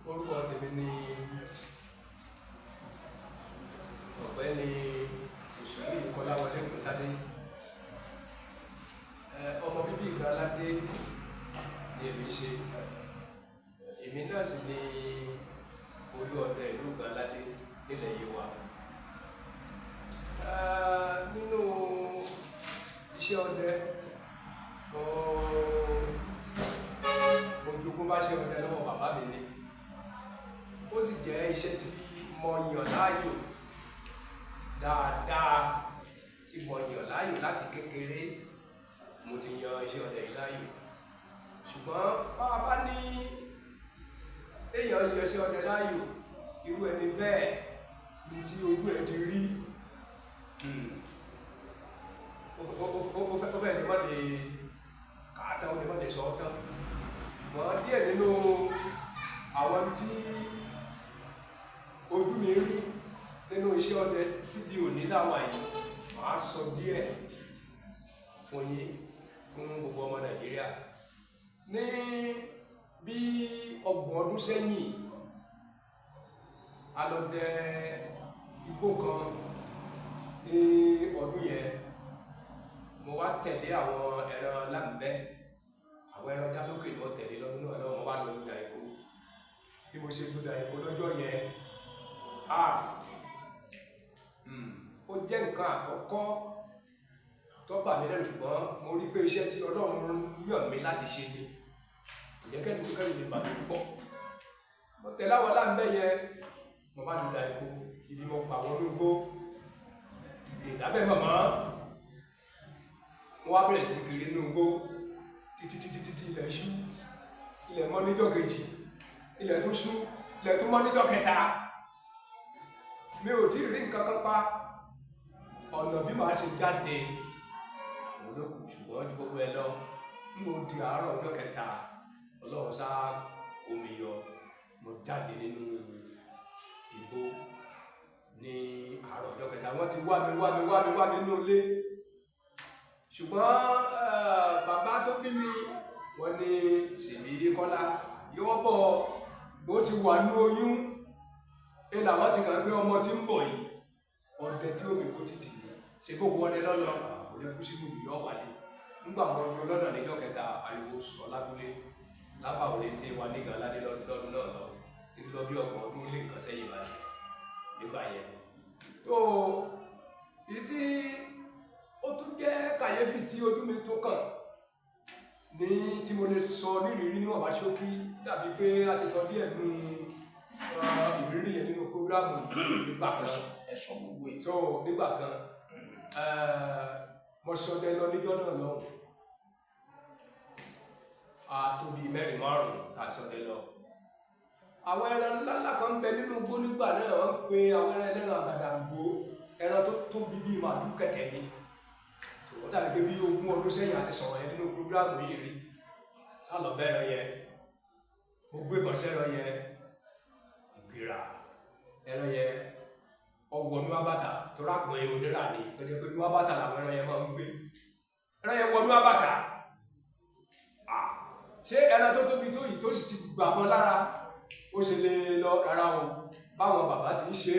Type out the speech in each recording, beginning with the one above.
Orúkọ tèmi ni Ọ̀gbẹ́ni Òṣùwì Kọ́láwọlé Ògúntádé. Ọmọ bíbí Ìgbàládé ni èmi ṣe. Èmi náà sì ni olú ọdẹ ìlú Ìgbàládé nílẹ̀ Yewa. Nínú iṣẹ́ ọdẹ, mo jogún bá ṣe ọdẹ lọ́wọ́ bàbá mi ni. Ó sì jẹ́ iṣẹ́ tí mo yàn láàyò dáadáa, tí mo yàn láàyò láti kékeré. Mo ti yan iṣẹ́ ọdẹ yìí láàyò. Ṣùgbọ́n bá a bá ní èèyàn yan iṣẹ́ ọdẹ láàyò, irú ẹni bẹ́ẹ̀ ní tí ojú ẹ ti rí, ó fẹ́ lè má lè kà á tán, ó lè má lè sọ ọ́ tán. Ṣùgbọ́n díẹ̀ nínú àwọn tí ojú mi rí nínú iṣẹ́ ọdẹ títí di òní táwa yìí, màá sọ díẹ̀ fún yín, fún gbogbo ọmọ Nàìjíríà. Ní bí 30 ọdún sẹ́yìn, a lọ dẹ igbó kan ní ọdún yẹn. Mo wá tẹ̀lé àwọn ẹran láǹbẹ́, àwọn ẹran jálókè ni wọ́n tẹ̀lé lọ́dún náà lọ́wọ́. Wọ́n wá lọ lóda Èkó. Bí mo ṣe lóda Èkó lọ́jọ́ yẹn, ó jẹ́ nǹkan àkọ́kọ́ tó bà mí lẹ́rù, ṣùgbọ́n mo rí pé iṣẹ́ tí Ọlọ́run yàn mí láti ṣe ni. Kò jẹ́ kẹ́ni kẹ́ni lè bà mí púpọ̀. Mo tẹ̀lé àwọn láǹbẹ́ yẹn, mo bá lóda Èkó, ibi mo pa àwọn ológbó ìdábẹ́ mọ̀mọ́. Mo wá bẹ̀rẹ̀ sí kiri nínú igbó títí títí títí ilẹ̀ ṣú, ilẹ̀ mọ́ níjọ́ kejì, ilẹ̀ tó ṣú, ilẹ̀ tó mọ́ níjọ́ kẹta. Mi ò tí ì rí nǹkan kan pa. Ọ̀nà bí màá ṣe jáde òun ló kù, ṣùgbọ́n ju gbogbo ẹ lọ, n kò di àárọ̀ ọjọ́ kẹta, Ọlọ́run sá kó mi yọ. Mo jáde nínú igbó ní àárọ̀ ọjọ́ kẹta. Wọ́n ti wá mi wá mi wá mi wá mi nínú ilé, ṣùgbọ́n bàbá tó bí mi, wọ́n ní ṣèbí Kọ́lá yóò bọ̀, bó ti wà ní oyún ẹ làwọn ti kàn gbé ọmọ tí ń bọ̀ yìí, ọdẹ tí ó mi kó títì ní ṣe bó kó wọlé lọ́nà, kò lè kú sínú ìyọ́ wálé. Nígbà wọn yọ lọ́nà níjọ́ kẹta, ariwo sọ lábúlé lábà òde tí wà ní Ìgbàládé lọ́dún náà lọ, tí ń lọ bí 30 ọdún lé nǹkan sẹ́yìn báyìí nígbà yẹn. Tó ìtí ó tún jẹ́ kàyéfì tí ojú mi tó kàn ní tí mo lè sọ nírìírí níwọ̀nba ṣókí, dàbí pé a ti sọ díẹ̀ nínú ìrírí yẹn nínú prógrámù nígbà kan. Ẹ sọ gbogbo ẹ̀. So nígbà kan, mo ṣọdẹ lọ níjọ́ náà lọ́hùn. A tó bíi mẹ́rin márùn-ún tá a ṣọdẹ lọ. Àwọn ẹran ńláńlá kan ń bẹ nínú igbó nígbà náà, wọ́n ń pe àwọn ẹran ẹlẹ́ran àgàdàgbò, ẹran tó tóbi bíi màlúù kẹ̀kẹ́ ni. Ó dàbí pé bí 20 ọdún sẹ́yìn àti sọ̀rọ̀ yẹn nínú prógrámù yìí rí. Sálọ bẹ́ẹ̀rẹ̀ yẹn, mo gbé ìbọn sẹ́ran yẹn, ìgbéra ẹran yẹn ọwọ́ ní wábàtà tó rágbọ̀n yẹn onírà ni, tó jẹ́ pé ní wábàtà làwọn ẹran yẹn máa ń gbé. Ẹran yẹn wọnú wábàtà. Ṣé ẹran tó tóbi tó yìí tó sì ti gbàgbọ́ lára ó ṣe lè lọ? Rárá o. Báwọn bàbá ti ń ṣe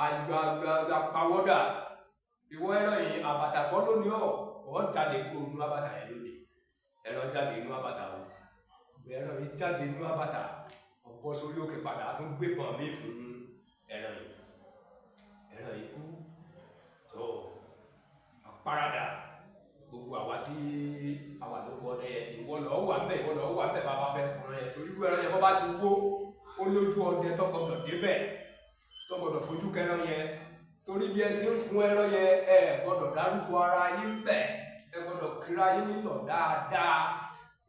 àgbàgbà pawọ́dà, ìwọ ẹran yìí, àbàtà kọ́ lónìí, ọ̀ jáde kúrò nínú àbàtà yẹn lónìí. Ẹran jáde nínú àbàtà o. Ìgbẹ́ ẹran yìí jáde nínú àbàtà, ọ̀bọ sórí òkè padà, a tún gbé pọ̀n mí fún ẹran yìí. Ẹran yìí kú. Tó àparadà gbogbo àwa tí àwa ló kọ ọdẹ yẹn, ìwọ lọ wà ń bẹ, ìwọ lọ wà ń bẹ, bàbá fẹ́ kùnrin yẹn, torí irú ẹran yẹn bọ́ bá ti wó, ó lójú ọdẹ tó gbọdọ̀ débẹ̀, tó gbọdọ̀ fojú kẹran yẹn, torí bí ẹ ti ń kun ẹran yẹn, ẹ gbọdọ̀ dárúkọ ara yín bẹ̀, ẹ gbọdọ̀ kíra yín nílọ̀ dáadáa,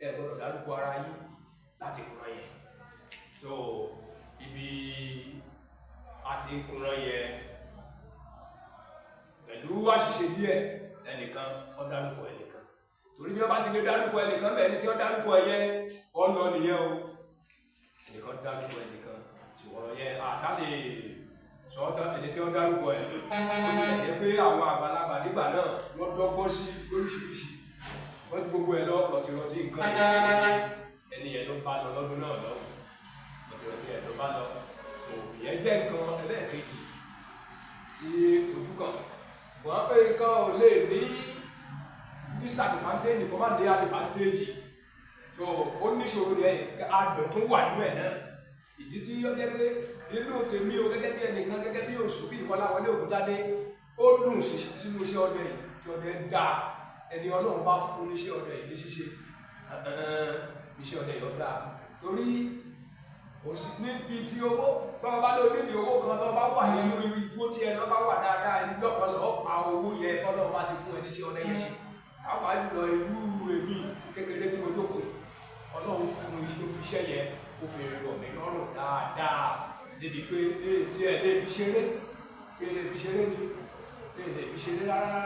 ẹ gbọdọ̀ dárúkọ ara yín láti kunran yẹn. So ibi a ti ń kunran yẹn, pẹ̀lú àṣìṣe díẹ̀, ẹnìkan ó dárúkọ ẹnìkan, torí bí wọ́n bá ti lè dárúkọ ẹnìkan bẹ́ẹ̀ ni tí wọ́n dárúkọ ẹ yẹn, ó lọ nìyẹn o. Ẹnìkan dárúkọ ẹnìkan, ṣùgbọ́n yẹn àṣà lè sọ́tọ̀ ẹni tí wọ́n dárúkọ ẹ̀. Ó ti jẹ́ pé àwọn àgbàlagbà nígbà náà wọ́n dọ́gbọ́n sí lóríṣiríṣi, wọ́n ti gbogbo ẹ̀ lọ rọ̀tìrọ̀tì nǹkan yìí. Ẹni yẹn ló bá lọ lọ́dún náà lọ́hùn. Mọ̀tìrọ̀tì ẹ̀ ló bá lọ. Ìyẹn jẹ́ nǹkan ẹlẹ́ẹ̀kejì tí ojú kan. Wọ́n pé nǹkan ò lè ní disadvantage kó má ní advantage. Tó ó níṣòro yẹn, adùn tó wà nínú ẹ̀ náà. Ìdí tí ó jẹ́ pé inú tèmi o gẹ́gẹ́ bí ẹnìkan, gẹ́gẹ́ bí Òṣùbí Kọ́láwọlé Ògúntádé, ó dùn sínú iṣẹ́ ọdẹ yìí, tí ọdẹ dá ẹni Ọlọ́run bá fún níṣẹ́ ọdẹ yìí ní ṣíṣe. Iṣẹ́ ọdẹ yìí ó dáa torí kò sí níbi tí owó báwa bá lọ níbi owó kan tó bá wà nínú igbó tí ẹran bá wà dáadáa, ẹni lọ́kàn lọ́ọ́ pa owó yẹn bọ́lọ́run bá ti fún ẹni iṣẹ́ ọdẹ yẹn ṣe. Pàápàá jùlọ irú èmi kékeré tí mo jókòó yìí, Ọlọ́run fún mi ló fi iṣẹ́ yẹn, ó fi rọ̀ mí lọ́rùn dáadáa débi pé tí ẹ lè fi ṣeré, ẹ lè fi ṣeré ni, ẹ lè fi ṣeré rárá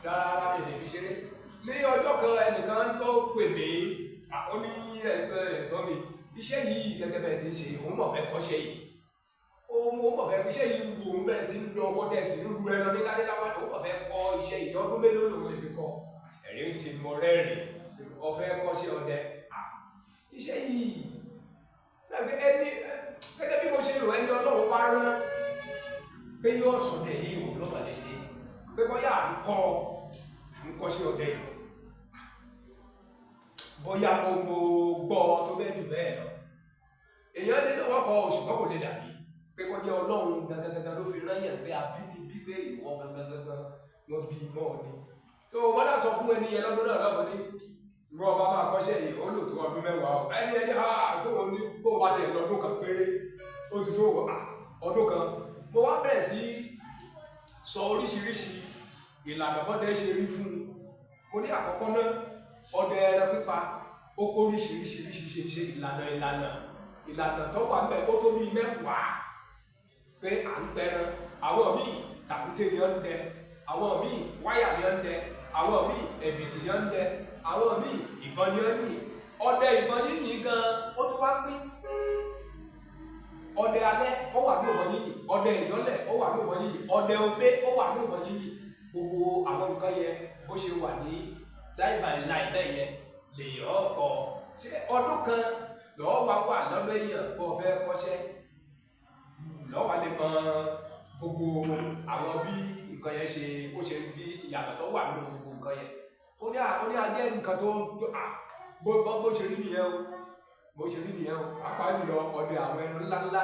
rárá, ẹ lè fi ṣeré. Ní ọjọ́ kan ẹnìkan tó pè mí, ó ní ẹ̀gbọ́n mi, iṣẹ́ yìí gẹ́gẹ́ bẹ́ẹ̀ ti ń ṣe, òun mọ̀ fẹ́ kọ́ṣẹ́ yìí, òun mọ̀ fẹ́ iṣẹ́ yìí wù òun bẹ́ẹ̀ ti ń lọ ọkọ tẹ̀sí lóru ẹran ní ládéláwá, òun mọ̀ fẹ́ kọ́ iṣẹ́ yìí. Ọdún mélòó lòun lè fi kọ́? Ẹ̀rí ń ṣe mọ rẹ́rìn, ọ̀fẹ́ kọ́ṣẹ́ ọdẹ. Iṣẹ́ yìí ẹni gẹ́gẹ́ bí mo ṣe rò, ẹni Ọlọ́run bá rán pé yóò sọdẹ yìí òun lọ́mọ lè ṣe, pé bóyá à ń kọ́ à ń kọ́ṣẹ́ ọdẹ yìí, bóyá mo gbọ́ tó bẹ́ẹ̀ jù bẹ́ẹ̀ lọ. Èèyàn lé lọ́wọ́ kọ oṣù kan kò lè dàbí pé kọjá Ọlọ́run gangan ló fi rán yàn pé abínibí pé ìwọ gangan wọ́n bí mọ́ ọ ni. Tó o bọ́lá sọ fún ẹni yẹn lọ́dún náà lọ́mọ ní ìwọ ọba máa kọ́ṣẹ́ yìí, ó lò tó ọdún mẹ́wàá o. Ẹni ẹni tó wọn ní bó bá tiẹ̀ lọ́dún kan péré ó ti tó ọdún kan. Mo wá bẹ̀rẹ̀ sí sọ oríṣiríṣi ìlànà bọ́dẹ ṣe rí fún un. Mo ní àkọ́kọ́ náà, ọdẹ ẹran pípa ó kó oríṣiríṣiríṣi ṣe ìlànà ìlànà ìlànà tó wà mẹ́, ó tó bíi mẹ́wàá pé à ń tẹran. Àwọn míì tàkúté ni ó ń dẹ, àwọn míì wáyà ni ó ń dẹ, àwọn míì ẹ̀bìtì ni ó ń dẹ, àwọn míì ìbọn ni ó ń yìn. Ọdẹ ìbọn yíyìn gan ó tó wá pín. Ọdẹ alẹ́ ó wà ní ìbọn yíyìn, ọdẹ ìyọ́lẹ̀ ó wà ní ìbọn yíyìn, ọdẹ ogbé ó wà ní ìbọn yíyìn. Gbogbo àwọn nǹkan yẹn bó ṣe wà ní láì báyìí láì bẹ́ẹ̀ yẹn lèyàn ọkọ. Ṣé ọdún kan lọ́wọ́ wa wà lọ́dọ̀ èèyàn bó fẹ́ kọ́ṣẹ́, lọ́wọ́ wa lè mọ gbogbo àwọn bí nǹkan yẹn ṣe ó ṣe bí ìyàtọ̀ tó wà nínú gbogbo nǹkan yẹn. Ó ní ajẹ́ nǹkan tó bó ṣe rí nìyẹn o, bó ṣe rí nìyẹn o. Pàápàá jùlọ ọdẹ àwọn ẹran ńláńlá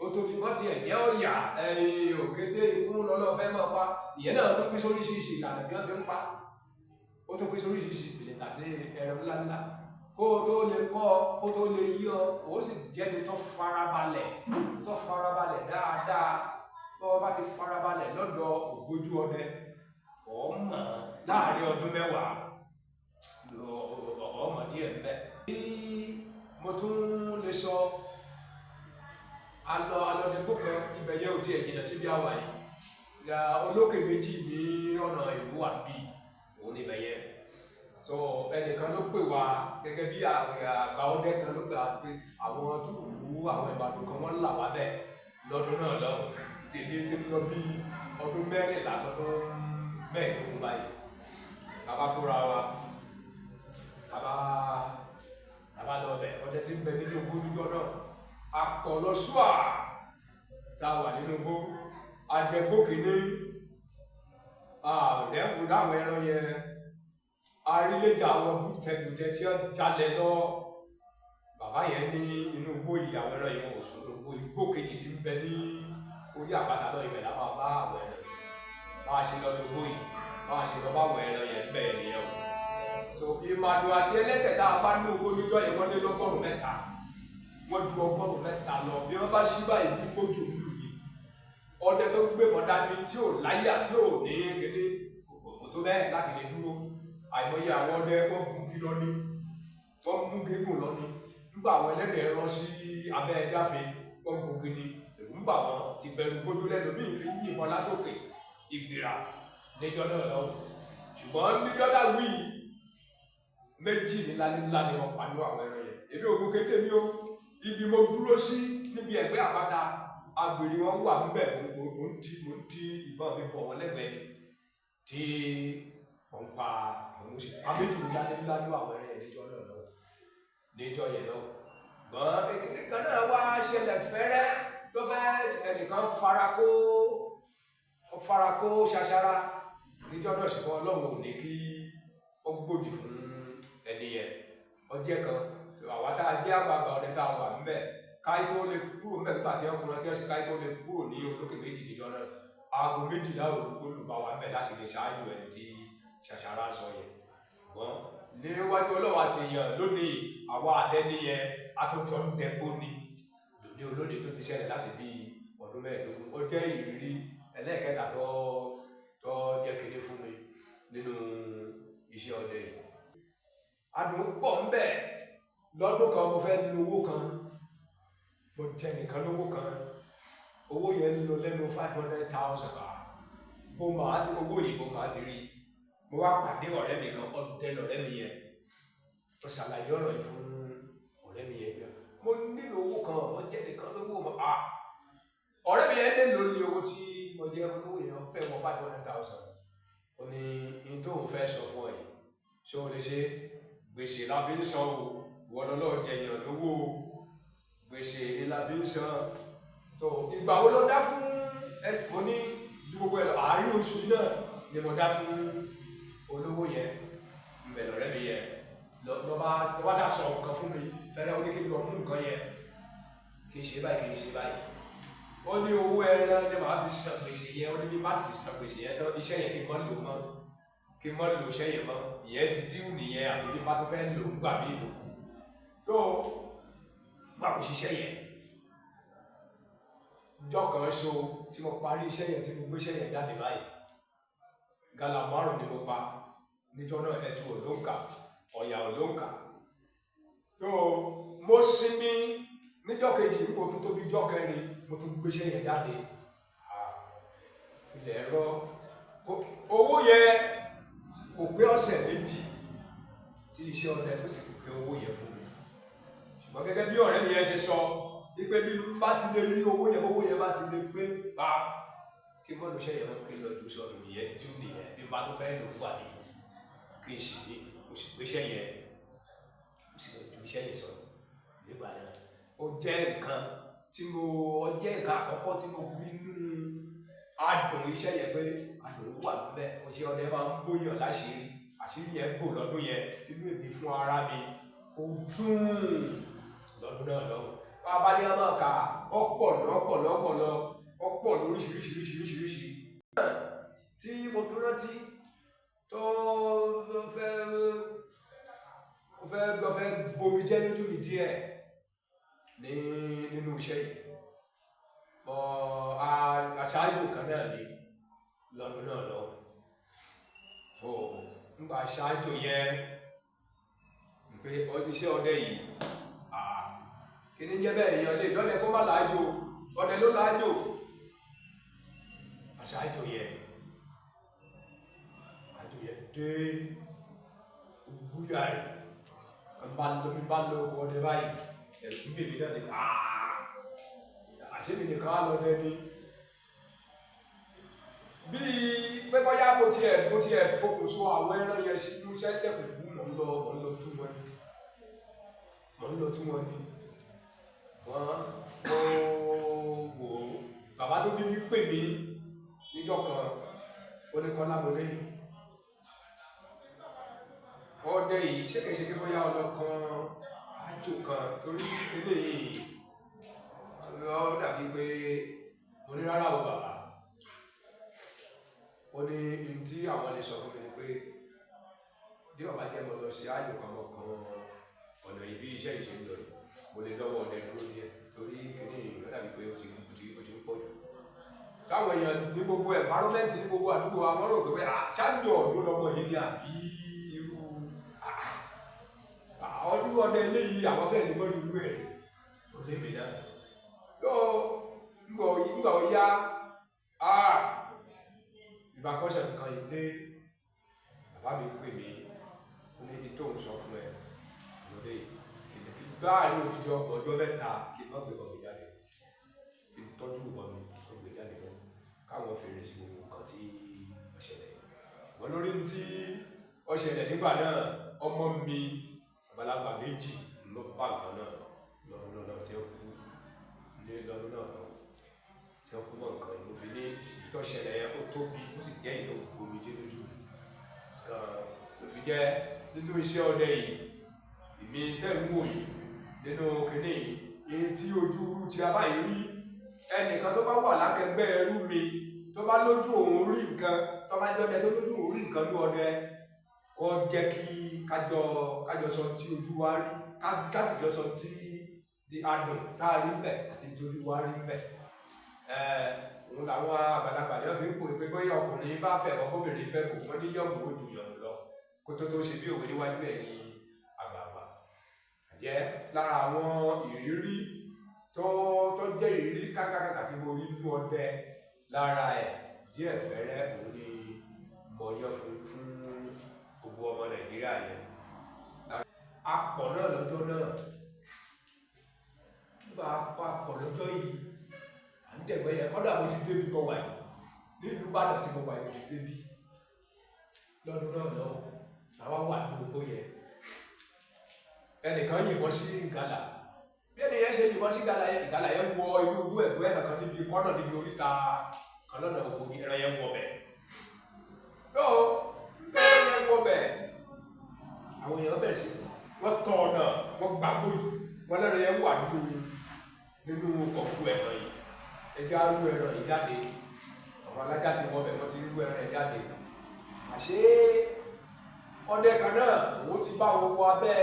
ó tóbi, wọ́n ti ẹ̀jẹ̀ ọ̀yà òkété ikú lọ́lọ́ fẹ́ máa pa. Ìyẹn náà tó pín sóríṣiríṣi ìlànà tí wọ́n fi ń pa, ó tó pín sóríṣiríṣi ìpìlẹ̀ sí ẹran ńláńlá. Kó o tó lè kọ́, kó o tó lè yí ọ, ó sì jẹ́ni tó farabalẹ̀, tó farabalẹ̀ dáadáa. Tó o bá ti farabalẹ̀ lọ́dọ̀ ògbójú ọdẹ, ọ̀ mọ̀ láàrin ọdún mẹ́wàá, ọ̀ mọ̀ díẹ̀ ń bẹ. Bí mo tún lè sọ, alọ alọdẹgbó kan, ibẹ̀ yẹn ò tiẹ̀ jìnnà síbi àwà yìí. Olókè méjì ní ọ̀nà ìlú àbí òun níbẹ̀ yẹn. So ẹnìkan ló pè wá gẹ́gẹ́ bí àgbà ọdẹ kan ló pè wá pé àwọn tó wù àwọn Ìbàdàn kan wọ́n là wá bẹ́ẹ̀ lọ́dún náà lọ. Tèmi ti ń lọ bí ọdún mẹ́rìnlá sọdún mẹ́ẹ̀ẹ́dógún báyìí. Bàbá kóra wa, bàbá lọ bẹ̀, ọdẹ tí ń bẹ nínú igbó níjọ́ náà. Akọ̀lọ́sùà tá a wà nínú igbó, adẹ́gbó kìíní, àrẹ́kù láwọn ẹran yẹn, arílẹ̀jà àwọn bùtẹ̀bùtẹ̀ tí wọ́n jalè lọ. Bàbá yẹn ní inú igbó yìí àwọn ẹran yẹn ò sùn lóko. Igbó kejì tí ń bẹ ní orí àpáta náà, ibẹ̀ la máa bá àwọn ẹran yẹn. Bá a ṣe lọ tó igbó yìí, bá a ṣe lọ bá àwọn ẹran yẹn bẹ́ẹ̀ nìyẹn o. So ìmàdò àti ẹlẹ́dẹ̀ tá a bá ní owó níjọ́ yẹn wọ́n lé lọ́gọ́rùn-ún mẹ́ta, wọ́n ju 103 lọ. Bí wọ́n bá ṣí báyìí bí kójú lù mí. Ọdẹ tó gbé mọ́ dání tí ò láyà tí ò ní kéde kò tó bẹ́ẹ̀ láti lè dúró. Àìmọye àwọn ọdẹ wọ́n gungi lọ ní, wọ́n mú gégùn lọ ní. Nígbà àwọn ẹlẹ́dẹ̀ rán sí abẹ́ ẹjáfe, wọ́n gungi ni. Ẹ̀rù ń bà wọ́n ti bẹ̀rù gbójú lẹ́nu bí ìfi yí ìbọn látòkè ìgbìrà níjọ́ náà lọ. Ṣùgbọ́n níjọ́ tá wí méjì ńlá ńlá ni wọ́n pa ní àwọn ẹran yẹn. Èmi ò gun kété mi o. Ibi mo dúró sí níbi ẹ̀gbẹ́ àpáta, agbèrè wọn wà níbẹ̀. Mo ń ti ìbọn mi bọ̀ wọ́n lẹ́gbẹ̀ẹ́ tí wọ́n ń pa àwọn oṣù pa méjì ńlá ńlá ní àwọn ẹran yẹn níjọ́ náà lọ. Níjọ́ yẹn lọ gbọ́n kan náà wá ṣẹlẹ̀ fẹ́rẹ́ tó fẹ́ ẹnìkan farakó farakó ṣaṣara níjọ́ náà, ṣùgbọ́n Ọlọ́run ò ní kí ó gbòdì fún ẹni yẹn. Ọjẹ́ kan àwa tá a jẹ́ àgbààgbà ọdẹ tá a wà ńbẹ̀, káyí tó lè kúrò ńbẹ̀ nígbà tí ọkùnrin tí wọ́n ṣe káyí tó lè kúrò ní olókè méjì níjọ́ náà, aago 12 òru olùbá wa ńbẹ̀ láti lè ṣáájú ẹni tí ṣàṣàrà sọ yẹn. Ṣùgbọ́n níwájú Ọlọ́run àti èèyàn lónìí, àwa àtẹni yẹn atọ́jọ́ ń dẹgbó ni lóní olónìí tó ti ṣẹlẹ̀ láti bí ọdún 15. Ó jẹ́ ìrírí ẹlẹ́ẹ̀kẹta tó jẹ́ kéde fún mi nínú iṣẹ́ ọdẹ yìí. Adùn pọ̀ ńbẹ̀. Lọ́dún kan, mo fẹ́ lo owó kan, mo jẹ nìkan lówó kan, owó yẹn ń lọ lẹ́nu 500,000. Bó máa ti owó yìí, bó máa ti rí? Mo wá pàdé ọ̀rẹ́ mi kan, ọdẹ lọ̀rẹ́ mi yẹn. Mo ṣàlàyé ọ̀rọ̀ yìí fún ọ̀rẹ́ mi yẹn bí mo nílò owó kan, mo jẹ́ nìkan lówó mo. Ọ̀rẹ́ mi yẹn lè lò ní owó tí mo jẹ́ olówó yẹn fẹ́ wọ 500,000. Ó ní ní tóun fẹ́ sọ fún ọ yìí, ṣé o lè ṣe? Gbèsè la fi ń san o, ìwọ lọ́lọ́ jẹyàn lówó o, gbèsè la fi ń san. Tó ìgbà wo ló dá fún ẹ? Mo ní ju gbogbo ẹ lọ, àárín oṣù náà ni mo dá fún olówó yẹn. Mbẹ lọ̀rẹ́ mi yẹn lọba ta sọ nǹkan fún mi fẹ́rẹ́. Ó ní kí n lọ mú nǹkan yẹn, kí n ṣe báyìí, kí n ṣe báyìí. Ó ní owó ẹran ni màá fi san gbèsè yẹn. Ó ní bí má sì san gbèsè yẹn tán, iṣẹ́ yẹn kí n má lò mọ́, kí n má lò iṣẹ́ yẹn mọ́, ìyẹn ti díù nìyẹn, àbí kí n bá tó fẹ́ lò ń gbà mí lò kù tó má kò ṣiṣẹ́ yẹn. Jọ́ kan so tí mo parí iṣẹ́ yẹn, tí mo gbé iṣẹ́ yẹn jáde báyìí, gala 5 ni mo pa níjọ́ náà. Ẹtu ò ló ń kà, ọ̀yà ò ló ń kà. Tó mo sinmi níjọ́ kejì, mo tún tóbi jọ́ kẹrin, mo tún gbé iṣẹ́ yẹn jáde. Ilẹ̀ ẹ̀rọ owó yẹn kò pé ọ̀sẹ̀ 2 tí iṣẹ́ ọdẹ tó sì pé owó yẹn fún mi. Ṣùgbọ́n gẹ́gẹ́ bí ọ̀rẹ́ mi yẹn ṣe sọ wípé bí n bá ti lè rí owó yẹn, owó yẹn bá ti lè pé pa, kí n mọ̀ lóṣẹ́ yẹn mọ́, kí n lọ jù sọnù nìyẹn, tú nìyẹn, bí n bá tó fẹ́ lò wà ní kí n sì ní. Mo sì gbéṣẹ́ yẹn, mo sì lọ ju iṣẹ́ yẹn sọnù nígbà náà. Ó jẹ́ nǹkan tí mo, ó jẹ́ nǹkan àkọ́kọ́ tí mo rí nínú adùn iṣẹ́ yẹn pé adùn wà níbẹ̀. Iṣẹ́ ọdẹ máa ń bóyàn láṣìírí, àṣírí yẹn bò lọ́dún yẹn, tínú èmi fún ara mi ó dùn lọ́dún náà lọ́wọ́. Bàbá ní ọmọ ọ̀ka ọ̀pọ̀ lọ́pọ̀ lọ́pọ̀ lọ, ọ̀pọ̀ lóríṣiríṣiríṣiríṣi tí mo tún rántí tó fẹ́ bomi jẹ́ lójú mi díẹ̀ ní nínú iṣẹ́ yìí. Mọ aṣáájú kan náà ni lọ́dún náà lọ. Tó nígbà aṣáájú yẹn pé iṣẹ́ ọdẹ yìí, kí ni jẹ́ bẹ́ẹ̀, èèyàn lè dọ́dẹ kó má láàjò, ọdẹ ló láàjò. Aṣáájú yẹn, àjò yẹn dé gbúyà rẹ̀, mi bá lọ ọkọ̀ ọdẹ báyìí, ẹ̀rù ń bèbí náà ni àṣé mi nìkan á lọ dẹ ni bíi pé bóyá mo tiẹ̀ fokùn so àwọn ẹran yẹn sínú sẹ́sẹ̀ kùkú. Mò ń lọ tú wọn ni, mò ń lọ tú wọn ni. Wọ́n mo wò ó, bàbá tó bí mi pè mí níjọ́ kan, ó ní, "Kọ́lá," mo ní, "ọdẹ yìí, ṣé kìí ṣe kí bóyá ọlọ́kan ájò kan torí kíní yìí ó dàbí pé?" Mo ní, "Rárá o, bàbá." Ó ní ohun tí àwọn lè sọ fún mi ni pé bí ọba jẹ́ mo lọ sí ájò kan mọ́ kan ọ̀nà ibi iṣẹ́ yìí ṣe ń lọ yìí, mo lè dọ́wọ́ ọdẹ dúró díẹ̀ torí kíní yìí ó dàbí pé ó ti ń pọ̀ jù. Táwọn èèyàn ní gbogbo environment, ní gbogbo àdúgbò wa, wọ́n rò pé àṣàjọ ọdún lọmọ yìí ni, àbí irú ọdún ọdẹ eléyìí, àwọn fẹ́ẹ̀ ní mọ́ irú ẹ̀ ò lé mi náà tó ngbọ̀ ó yá. Ìbákọ́ṣe nǹkan yìí dé, bàbá mi pè mí, ó ní ní tóun sọ fún ẹ lóde yìí, kí láàrin odidi ọgbọ̀n ọjọ́ 3, kí n má gbé ìbọn mi jáde, kí n tọ́jú ìbọn mi, kí n gbé jáde lọ, káwọn fèrè sí gbogbo nǹkan tí ó ṣẹlẹ̀. Ṣùgbọ́n lórí tí ó ṣẹlẹ̀ nígbà náà, ọmọ mi àgbàlagbà méjì Ló bá nǹkan náà lọ́dún náà tí ó kú ní lọ́dún náà lọ, tí ó kú mọ́ nǹkan yìí. Mo fi ní ìtọ́ṣẹlẹ̀ yẹn, ó tóbi, ó sì jẹ́ ìtọ́ omijé lójú gan-an ló fi jẹ́ nínú iṣẹ́ ọdẹ yìí. Èmi tẹ́ ń wò yìí nínú kinní yìí, èyí tí ojú tí a báyìí rí, ẹnìkan tó bá wà lákẹgbẹ́ ẹrú mi, tó bá lójú òun rí nǹkan, tó bá jẹ́ ọdẹ tó lójú òun rí nǹkan ní ọdẹ, kó jẹ́ kí kájọ sọ tí ojú wa rí, ká sì jọ sọ tí ti adùn tá a rí mbẹ̀ àti tí ojú wa rí mbẹ̀. Òun làwọn àgbàlagbà ni wọ́n fi ń pòwe pé bóyá ọkùnrin bá fẹ́ bọ́, bóbìnrin fẹ́ bò, wọ́n ní yọ̀mù ó ju yọ̀mù lọ kó tó tó ṣe bí òwe níwájú ẹ̀yin àgbààgbà. Àjẹ́ lára àwọn ìrírí tó jẹ́ ìrírí kákàkàkà tí mo rí nínú ọdẹ lára ẹ̀ díẹ̀ fẹ́rẹ́, òun ni mo yàn fún gbogbo ọmọ Nàìjíríà yẹn. A pọ̀ náà lọ́jọ́ náà. Nígbà a pọ̀ lọ́jọ́ yìí, à ń dẹ̀gbẹ́ yẹn, kọ́dà mo ti débi mo wà yìí. Nílùú Ìbàdàn tí mo wà yìí, mo ti débi. Lọ́dún náà lọ́wọ́, làwa wà ní ogbó yẹn. Ẹnìkan yìnbọn sí ìgalà. Bí ẹni yẹn ṣe yìnbọn sí ìgalà yẹn, ìgalà yẹn wọ inú igbó ẹ̀gbẹ́ kankan níbi kọ́nà níbi oríta kan lọ́nà oko ní ẹran yẹn wọ bẹ̀. Yóò bẹ́ẹ̀ yẹn wọ bẹ̀. Àwọn èèyàn bẹ̀rẹ̀ sí, wọ́n tọ̀ ọ̀nà, wọ́n gbàgbó yìí, wọ́n lẹ́nu yẹn wà nínú kọ̀ọ̀kú ẹ̀rọ yìí. Ẹja rú ẹran yìí jáde. Àwọn alájà ti wọ bẹ̀, wọ́n ti rú ẹran yìí jáde. Àṣé ọdẹ kan náà, òun ti bá wọn wọ abẹ́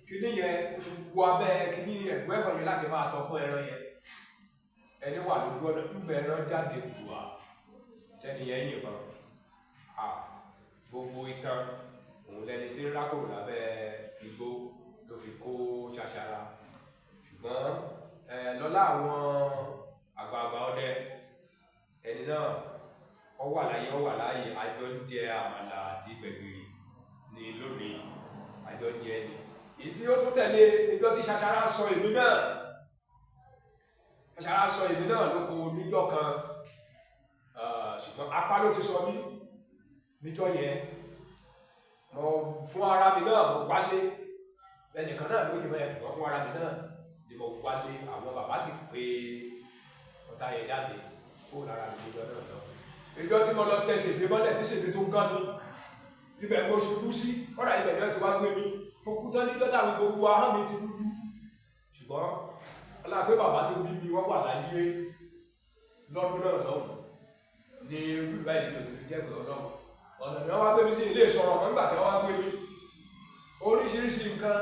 kíní yẹn, ó ti wọ abẹ́ kíní ẹ̀gbẹ́ ẹ̀fọn yẹn láti máa tọpọ́n ẹran yẹn. Ẹni wà lójú ọ̀nà, ńgbẹ́ ẹran jáde bùwà, tẹ́ni yẹn yìnbọn. Gbogbo ìtàn òun lẹni tí ń rákòrò lábẹ́ igbó ló fi kó ṣaṣara. Ṣùgbọ́n lọ́lá àwọn àgbààgbà ọdẹ, ẹni náà ó wà láyé, ó wà láàyè. Àjọ ń jẹ àmàlà àti gbẹ̀gìrì ní lónìí, àjọ ń jẹ ẹni. Èyí tí ó tún tẹ̀lé níjọ́ tí ṣaṣara sọ èmi náà, ṣaṣara sọ èmi náà lóko níjọ́ kan, ṣùgbọ́n apá ló ti sọ mí níjọ́ yẹn. Mo fún ara mi náà, mo wálé. Ẹnìkan náà ló yìnbọn yẹn, ṣùgbọ́n fún ara mi náà ni mo wálé. Àwọn bàbá sì pé ọ̀tá yẹn jáde kó lára mi níjọ́ náà lọ. Ìjọ tí mo lọ tẹ ṣèbí mọ́lẹ̀ tí ṣèbí tó gán mi, ibẹ̀ mo ṣubú sí, kọ́dà ibẹ̀ ni wọ́n ti wá gbé mi. Mo kú tán níjọ́ táwọn gbogbo ahọ́n mi ti dúdú. Ṣùgbọ́n ọlá pé bàbá tó bí mi wọ́n wà láyé lọ́dún náà lọ́hùn ní ojú ìbá ìdílé ti fi jẹ́ pé Ọlọ́run. Ọ̀nà ni wọ́n wá gbé mi sí ilé ìsọ̀rọ̀ ọ̀mọ́ nígbà tí wọ́n wá gbé mi. Oríṣiríṣi nǹkan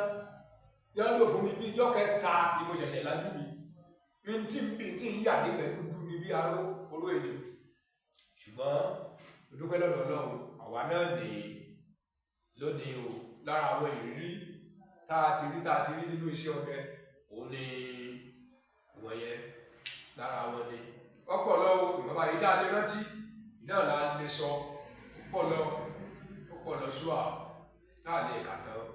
tí wọ́n lò fún mi bí ijọ́ kẹta ni mo ṣẹ̀ṣẹ̀ lajú mi. Ntí ntí ń yà níbẹ̀ dúdú ni bí aró oró èdè. Ṣùgbọ́n mo dúpẹ́ lọ́dọ̀ Ọlọ́run, àwa náà ní lónìí o. Lára àwọn ìrírí tá a ti rí nínú iṣẹ́ ọdẹ, òun ni ìwọ̀nyẹn lára wọn ni. Ọ̀pọ̀ lọ o, ìwọ̀nba yìí tá a lè rántí, iná là lè sọ. Ó pọ̀ lọ ṣúà tá a lè kà tán.